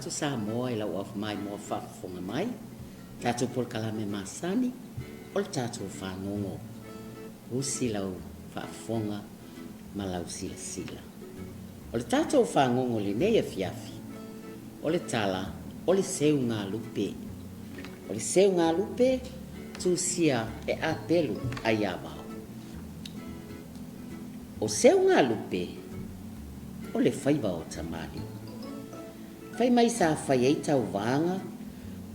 atu Samoa i lau maimoa faafofoga mai, tatou polokalame masani o le tatou fagogo. Usi lau faafofoga ma lau silasila. O le tatou fagogo i lenei afiafi, o le tala o le seugalupe. O le seugalupe, tusia e Apelu Aiavao. O seugalupe, o le faiva o tamalii. Fai mai sa fai ai tauvaga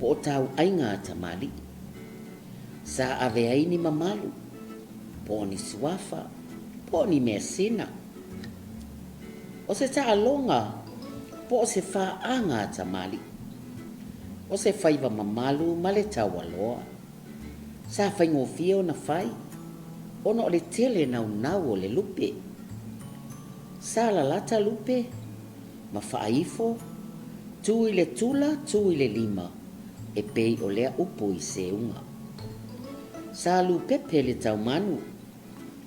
po o tauaiga a tamalii. Sa ave ai ni mamalu, po o ni suafa, po o ni measina. O se taaloga po o se faaga a tamalii. O se faiva mamalu ma le taualoa. Sa faigofie ona fai ona o le tele naunau o le lupe. Sa lalata lupe ma faaifo, tu i le tula, tu i le lima, e pei o lea upu i seuga. Sa lupepe le taumanu,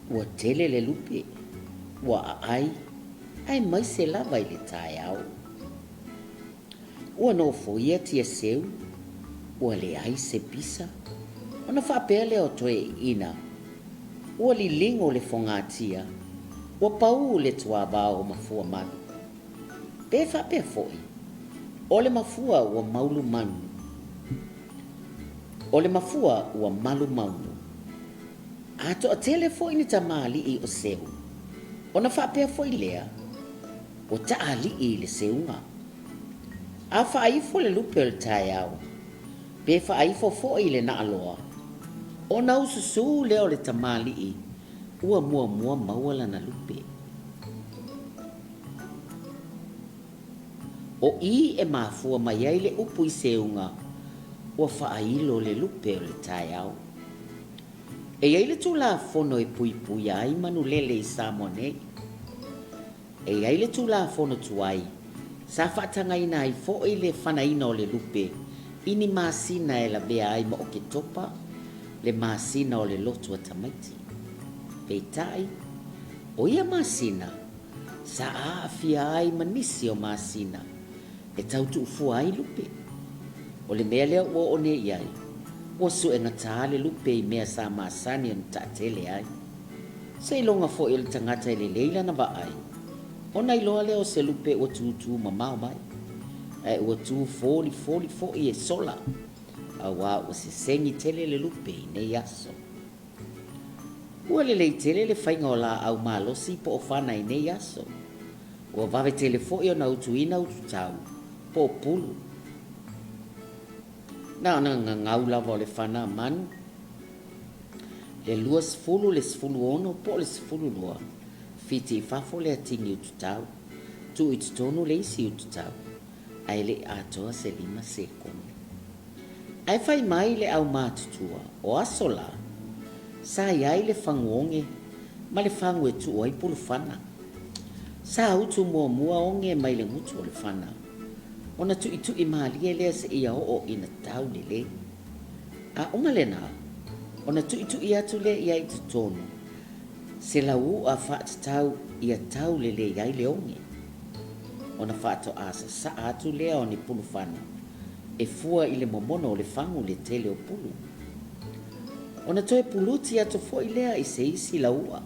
ua tele le lupe, ua aai, aemaise lava i le taeao. Ua nofoia tiaseu, ua leai se pisa, ona faapea lea o toeaiina, Ua liligo le fogatia, ua pau le tuavao o mafua malu. Pe faapea foi, o le mafua ua maulu manu, o le mafua ua malu maunu. A toatele foi ni tamalii o seu, ona faapea foi lea, Ua taalii i le seuga. A faaifo le lupe o le taeao, pe faaifo foi i le naaloa, ona ususū lea o le tamalii ua muamua maua lana lupe. O i e mafua mai ai le upu i seuga, ua faailo le lupe o le taeao. E i ai le Tulafono e puipuia ai manulele i Samoa nei. E i ai le Tulafono tuai sa faatagaina ai foi le fanaina o le lupe i ni masina e lavea ai ma Oketopa, le masina o le lotu a tamaiti. Peitai, o ia masina, sa aafia ai ma nisi o masina e tau tuufua ai lupe. O le mea lea ua oo nei i ai, ua suegatā le lupe i mea sa masani ona taatele ai. Seiloga foi o le tagata e lelei lana vaai, ona iloa lea o se lupe ua tūtū mamao mai, ae ua tū folifoli foi e sola, auā ua sesegi tele le lupe i nei aso. Ua lelei tele le faiga o laau malosi po o fana i nei aso. Ua vave tele foi ona utuina ututau po o pulu. Na ona gagau lava o le fana a manu, le 20, le 16 po o le 12 fiti i fafo le atigi ututau, tuu i totonu le isi ututau, ae le i atoa se lima sekone. Ae fai mai le aumatutua, o aso la, sa i ai le faguoge ma le fagu e tuu ai pulufana. Sa utu muamua oge mai le gutu o le fana, ona tuitui malie lea seia oo ina tau lelei. A uma lena, ona tuitui atu lea i ai i totonu se lauua faatatau ia tau lelei ai le oge. Ona faatoa sasaa atu lea o ni pulufana e fua i le momono o le fagu le tele o pulu. Ona toe puluti atu foi lea i se isi lauua.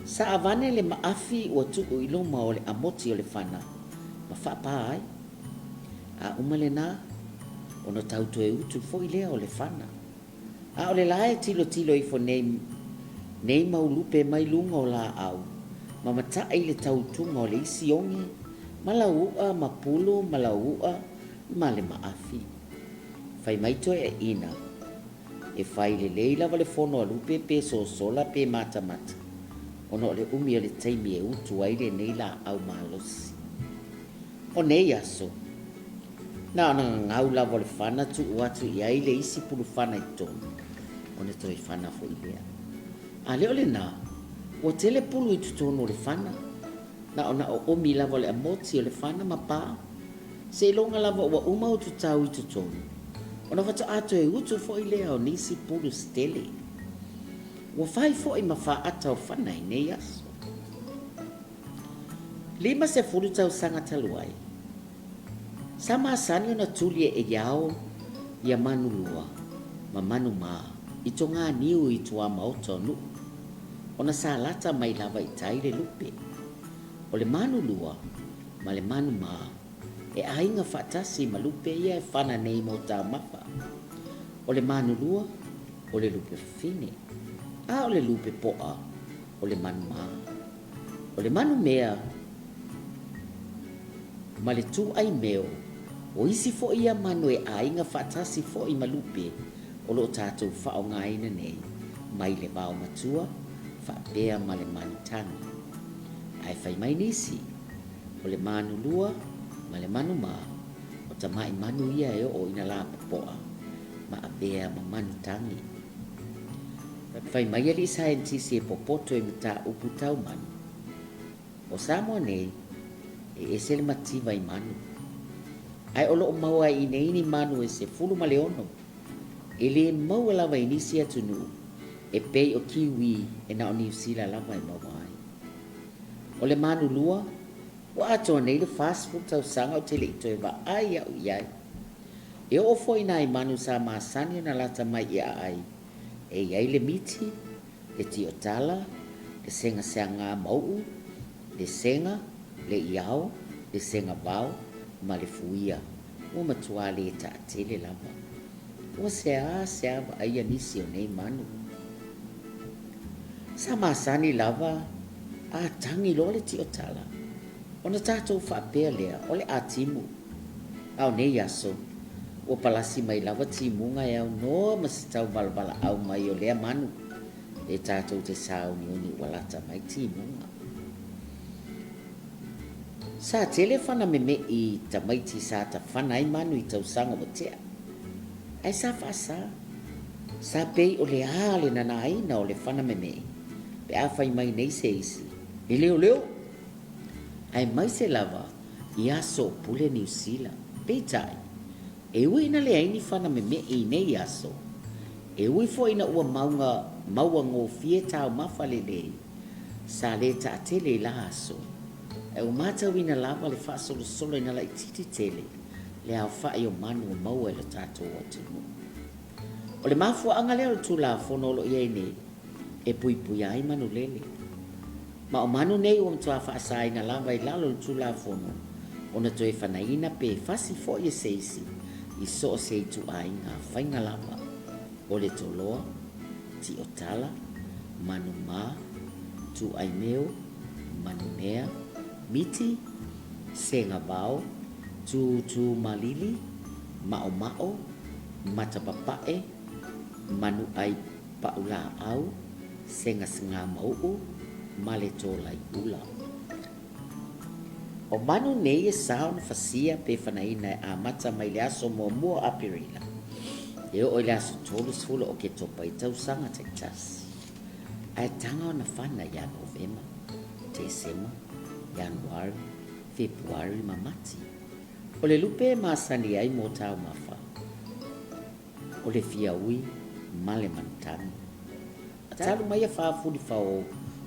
Sa avane le maafi ua tuu i luma o le amoti o le fana ma faapā ai. A uma lena, ona tau toe utu foi lea o le fana. A o le la e tilotilo ifo nei nei mau lupe mai luga o laau ma mataʻi le tautuga o le isi oge ma lauuʻa ma pulu ma lauuʻa ma le maafi. Fai mai toeaiina, e fai lelei lava le fono a lupe pe sosola pe matamata ona o le umi o le taimi e utu ai lenei laau malosi. O nei aso, na ona gagau lava o le fana tuu atu i ai le isi pulufana i totonu, ona toe fana foi lea. A le o lena, ua tele pulu i totonu o le fana, na ona oomi lava o le amoti o le fana ma pā, seiloga lava ua uma ututau i totonu, ona faatoa toe utu foi lea o nisi pulu se tele. Ua fai foi ma faata o fana i nei aso. 50 tausaga talu ai. Sa masani ona tuli e iao ia manu lua ma manu mā i toganiu i tuamaota o Nuʻu, ona sa lata mai lava i tai le lupe. O le manu lua ma le manu mā e aiga faatasi ma lupe ia e fana nei mo taumafa. O le manu lua, o le lupe fafine, a o le lupe po'a, o le manu mā. O le manu mea ma le tūʻai meo, o isi foi ia manu e aiga faatasi foi ma lupe o lo o tatou faaaogaina nei mai le vao matua faapea ma le manu tagi. Ae fai mai nisi, o le manu lua ma le manu mā, o tamaʻi manu ia e oo ina lapopoa ma avea ma manu tagi. Fai mai alii saienitisi e popoto i mataupu tau manu, O Samoa nei, e ese le mativa i manu. Ae o lo o maua ai i nei ni manu e 16, e lē maua lava i nisi atunuu e pei o Kiwi e na o Niu Sila lava e maua ai. O le manu lua, ua atoa nei le 40 tausaga ou te le i toe vaai au i ai. E oo foi i nai manu sa masani ona lata mai i aai, e i ai le miti, le tiotala, le segaseagā mauʻu, le sega, le iao, le sega vao, ma le fuia. Ua matuā lē taʻatele lava. Ua seāseā vaaia nisi o nei manu. Sa masani lava a tagi loa le tiotala, ona tatou faapea lea o le a timu. A o nei aso, ua palasi mai lava timuga e aunoa ma se tau valavalaau mai o lea manu e tatou te sāuniuni ua lata mai timuga. Sa tele fana memeʻi tamaiti sa tafana ai manu i tausaga ua tea, ae sa faasā. Sa pei o le a le nanāina o le fana memeʻi pe a fai mai nei se isi, E leoleo! Aemaise lava i aso o pule Niu Sila. Peitai, e ui ina leai ni fana memeʻi i nei aso, e ui foi ina ua mauga maua gofie taumafa lelei, sa lē taʻatele i la aso, ae ua matauina lava le faasolosolo ina laitiiti tele le aofaʻi o manu o maua i lo tatou atunuu. O le mafuaaga lea o le Tulafono o lo o i ai nei e puipuia ai manu lele. Ma o manu nei ua matuā faasāina lava i lalo o le Tulafono ona toe fanaina pe fasi foi e se isi i so o se ituaiga faiga lava, o le toloa, tiotala, manu mā, tūʻaimeo, manu mea, miti, sega vao, tūtūmalili, maʻomaʻo, matapapaʻe, manu ʻai paʻu lāʻau, segasegā mauʻu, ma le tōlaiʻula. ʻO manu nei e sa ona fasia pe fanaina e amata mai le aso muamua o Aperila e oo i le aso 30 o Oketopa i tausaga taitasi. Ae taga ona fana iā Novema, Tesema, Ianuari, Fepuari ma Mati. O le lupe e masani ai mo taumafa, o le fiaui ma le manutanu. Talu mai a fā-fulifao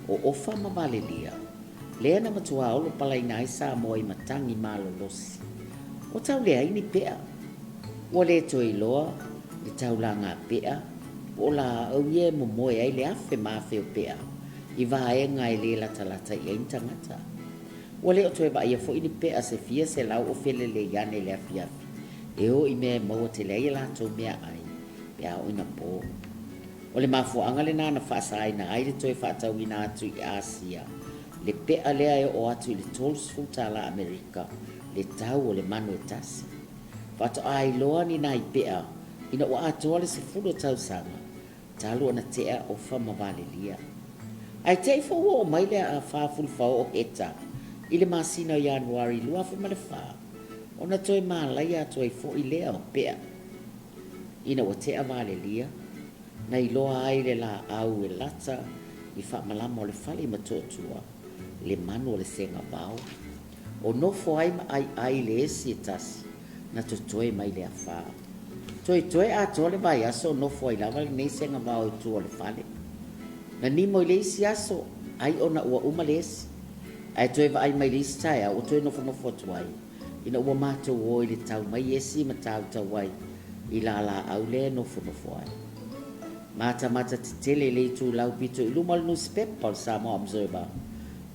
o Ofa ma Valelia, lea na matuā olo palaina ai Samoa i matagi malolosi. Ua tau leai ni peʻa. Ua lē toe iloa le taulaga peʻa po o lāʻau ia e momoe ai le afe ma afe o peʻa i vaega e lē latalata i ai ni tagata. Ua le o toe vaaia foi ni peʻa se fia selau o felelei ane i le afiafi e o i mea e maua tele ai a latou meaʻai pe a oo ina pō. O le mafuaaga lenā na faasāina ai le toe faatauina atu i Asia le peʻa lea e oo atu i le 30 tālā Amerika le tau o le manu e tasi. Faatoa iloa ni nai peʻa ina ua atoa le 10 o tausaga talu ona tea ofa ma valelia. Ae teʻi foi ua oo mai le ā-fāfulufaoo o Heta i le masina o Ianuari 2004 ona toe mālaia atu ai foi lea o peʻa. Ina ua tea valelia, na iloa ai le lāʻau e lata i faamalama o le fale i Motootua, le manu o le sega vao. O nofo ai ma ʻaiʻai le esi e tasi na totoe mai le afā. Toetoe atoa le vaiaso o nofo ai lava lenei sega vao i tua o le fale. Na nimo i le isi aso, ai ona ua uma le esi. Ae toe vaai mai le isi taeao ua toe nofonofo atu ai. ina ua matou o i le tau mai esi matautauai i lalaau lea e nofonofo ai. Matamata tetele le itulau pito i luma o le nusipepa o le Samoa Observer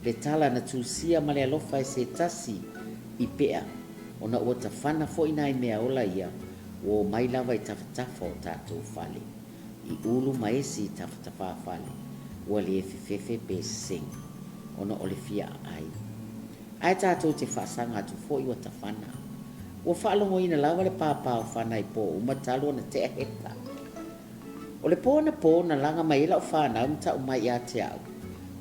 le tala na tusia ma le alofa e se tasi i pea ona ua tafana foi nai meaola ia ua omai lava i tafatafa o tatou fale, i ulu ma esi i tafatafafale ua le fefefe pe sesegi ona o le fia aai. Ae tatou te faasaga atu foi ua tafana. Ua faalogoina lava le pāpā o fana i pō uma talu ona tea heta. O le pō anapō na laga mai ai lau fanau ma tau mai ia te au,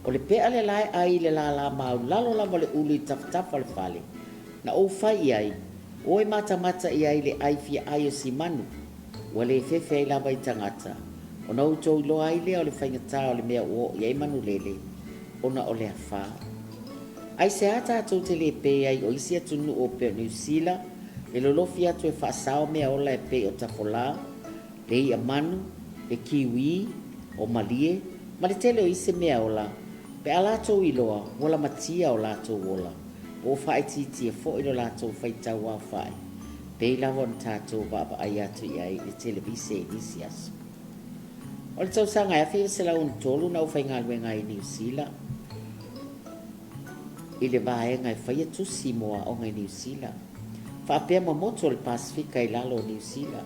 o le pea le la e ai i le lālā maulalo lava o le ulu i tafatafa o le fale, na ou fai i ai, o e matamata i ai i le ai fia ai o si manu, ua le fefe ai lava i tagata, ona outou iloa ai lea o le faigata o le mea ua oo i ai manulele, ona o le afā. Aisea tatou te le pei ai o isi atunuu o pei o Niu Sila le lolofi atu e faasao meaola e pei o tafolā, le i'a manu, le kiwi, o malie, ma le tele o isi meaola, pe a latou iloa ua lamatia o latou ola, po ua faaitiitia foi lo latou faitau aofa'i, pei lava ona tatou vaavaai atu i ai i le televise i nisi aso. O le tausaga e 1963 na ou faigaluega ai i Niu Sila i le vaega e faia tusi mo aoga i Niu Sila, faapea ma motu o le Pasefika i lalo o Niu Sila.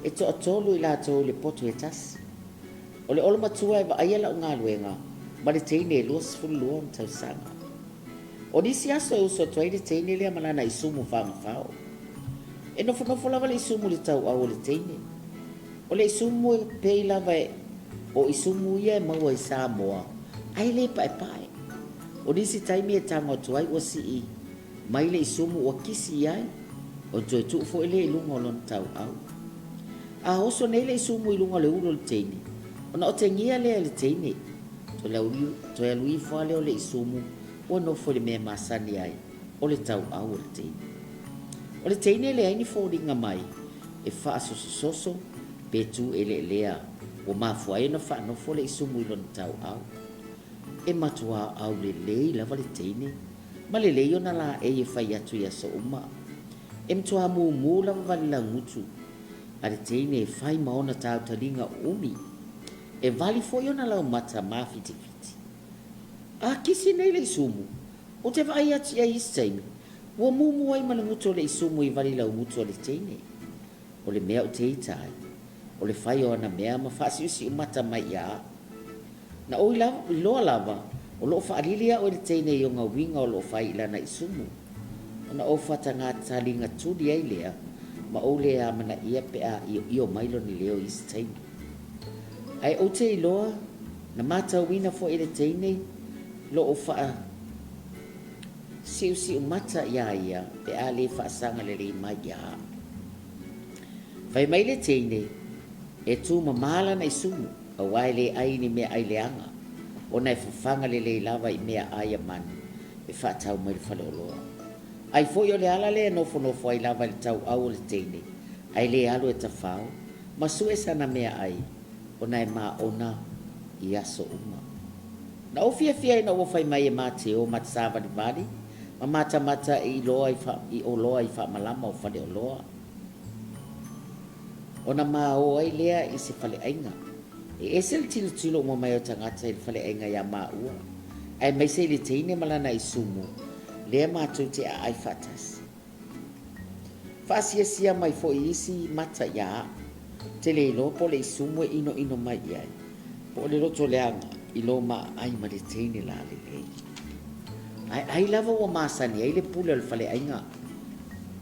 E toatolu i latou i le potu e tasi. O le olomatua e vaaia lau galuega ma le teine e 22 ona tausaga. O nisi aso e uso atu ai le teine lea ma lana isumu fagafao. E nofonofo lava le isumu i le tauau o le teine. O le isumu e pei lava e o isumu ia e maua i Samoa ae le paepae. O nisi taimi e tago atu ai ua sii mai le isumu ua kisi i ai, ona toe tuu foi lea i luga o lona tauau. A oso nei le isumu i luga o le ulu o le teine, ona otegia lea e le teine. Toe alu ifo lava lea o le isumu ua nofo i le mea e masani ai, o le tauau o le teine. O le teine e leai ni foliga mai e faasosososo pe tu eleelea ua mafua ai ona faanofo le isumu i lona tauau. E matuā aulelei lava le teine ma lelei ona laei e fai atu i aso uma. E matuā mumu lava valilagutu a le teine e fai ma ona tautaliga umi. E vali foi ona laumata mafitifiti. A kisi nei le isumu, ou te vaai atu i ai isi taimi, ua mumu ai ma le gutu o le isumu i valilagutu a le teine. O le mea ou te ita ai, o le fai o ana mea ma faasiusiumata mai ia au. Na ou iloa lava, o lo o faalili au e le teine i ona uiga o lo o fai i lana isumu. Ona ou faatagā taliga tuli ai lea ma ou le amanaia pe a ioio mai lona leo i isi taimi. Ae ou te iloa, na matauina foi e le teine lo o faasiusiumata iā ia pe a le faasaga lelei mai ia au. Fai mai le teine, e tumamā lana isumu, auā e le ai i ni meaai leaga, ona e fafaga lelei lava i meaai a manu e faatau mai le faleoloa. Ai foi o le ala lea e nofonofo ai lava i le tauau o le teine, ae le alu e tafao ma sue sana meaai ona e maona i aso uma. Na ou fiafia ina ua fai mai e ma te o ma te sāvalivali ma matamata i iloa i oloa i faamalama o faleoloa. Ona ma o ai lea i se faleaiga. E ese le tilotilo uma mai o tagata i le faleaiga iā māua, aemaise i le teine ma lana isumu, lea matou te aai faatasi. Faasiasia mai foi isi mata iā au. Te le iloa po o le isumu e inoino mai i ai, po o le loto leaga i lo maaai ma le teine lalelei. Ae ai lava ua masani ai le pule o le faleaiga,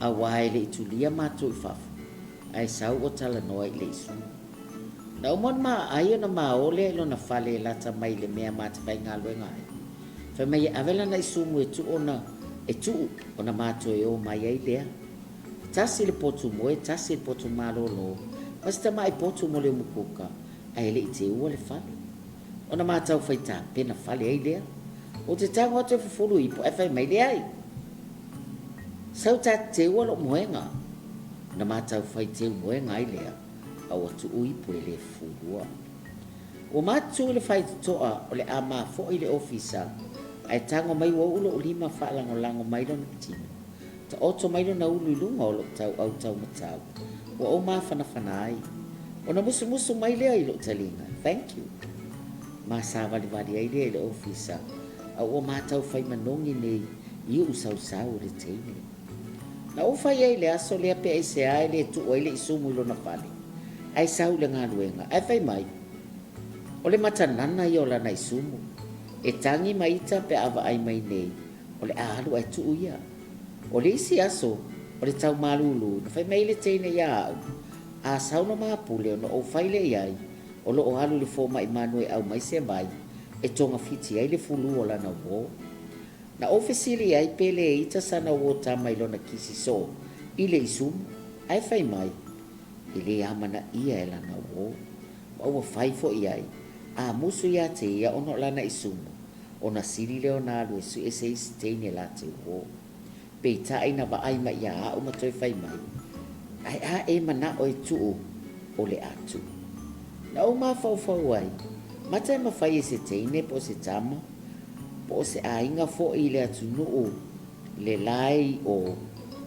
auā e le i tulia matou i fafo, ae sau ua talanoa i le isumu. Na uma ona maaai ona mao lea i lona fale e lata mai i le mea ma te faigaluega ai. Fai mai e ave lana isumu e tuu ona e tuu ona ma toe o mai ai lea. Tasi le potu moe, tasi le potu malolo, ma se tamai potu mo le umukuka, ae le i teua le fale. Ona ma tau fai tapena fale ai lea. Ou te tago atu e fufulu ipu ae fai mai, Leai! Sau ta te teua lou moega. Ona ma tau fai teu moega ai lea, a ua tuu ipu e le fufulua. Ua matutu i le faitotoa o le a mafo'i i le ofisa, ae tago mai ua uu lo'u lima faalagolago mai lona tino. Taoto mai lona ulu i luga o lou tauau taumatau, ua ou mafanafana ai. Ona musumusu mai lea i lou taliga, Thank you. Ma savalivali ai lea i le ofisa, a ua matau fai manogi nei i u'u sausau o le teine. Na ou fai ai i le aso lea pe aisea e le tuu ai le isumu i lona fale, ae sau i le galuega, ae fai mai, O le matanana ia o lana isumu, e tagi ma ita pe a vaai mai nei o le a alu ae tuu ia. O le isi aso o le tau malūlū, na fai mai ai le teine iā au, A sau no māpule ona ou fai lea i ai, o lo o alu i le fomai manu e aumai se vai e togafiti ai le fulu o lana uō. Na ou fesili i ai pe le ita sana uō tama i lona kisi soo i le isumu, ae fai mai, e le amanaia e lana uō. Ma ua fai foi i ai, a musu iā te ia ona o lana isumu, ona sili lea ona alu e suʻe se isi teine la te uō. Peitai na vaai mai iā aʻu ma toe fai mai, Ae a e manaʻo e tuʻu, o le a tuʻu. Na ou mafaufau ai, mata e mafai e se teine po o se tama, po o se aiga foʻi i le atunuu le lae i ʻō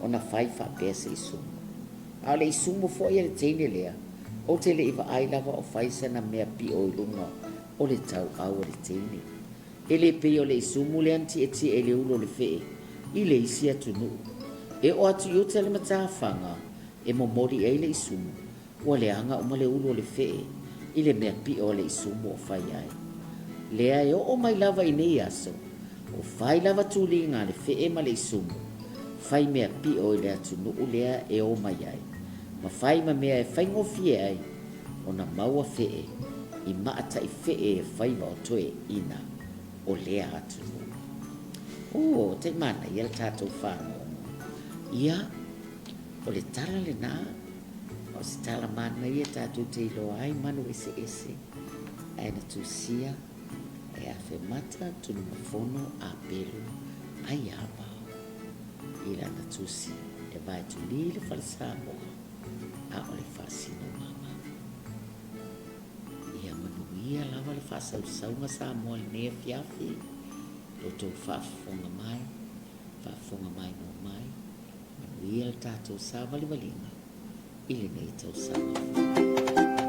ona fai faapea se isumu. A o le isumu foʻi a le teine lea, ou te le i vaai lava o fai sana mea piʻo i luga o le tauau a le teine. E le pei o le isumu lea na tietie i le ulu o le fee i le isi atunuu. E oo atu i uta le matafaga e momoli i ai le isumu, ua leaga uma le ulu o le fee i le mea piʻo a le isumu o fai ai. Lea e oo mai lava i nei aso, o fai lava tuliga a le fee ma le isumu, fai mea piʻo i le atunuu lea e o mai ai, ma fai ma mea e faigofie ai ona maua fee i maʻataʻi fee e faiva o toeaiina o lea atunuu. Oh, tai manaia le tatou fagogo. Ia, o le tala lenā, o se tala manaia tatou te iloa ai manu eseese ae na tusia e Afemata Tunumafono Apelu Aiava i lana tusi e vaetulī le Fale Samoa a o le faasinomaga. Ia manuia lava le faasausauga Samoa i lenei afiafi, lo outou faafofoga mai, faafofoga maimoa mai, manuia le tatou savalivaliga i lenei tausaga fou.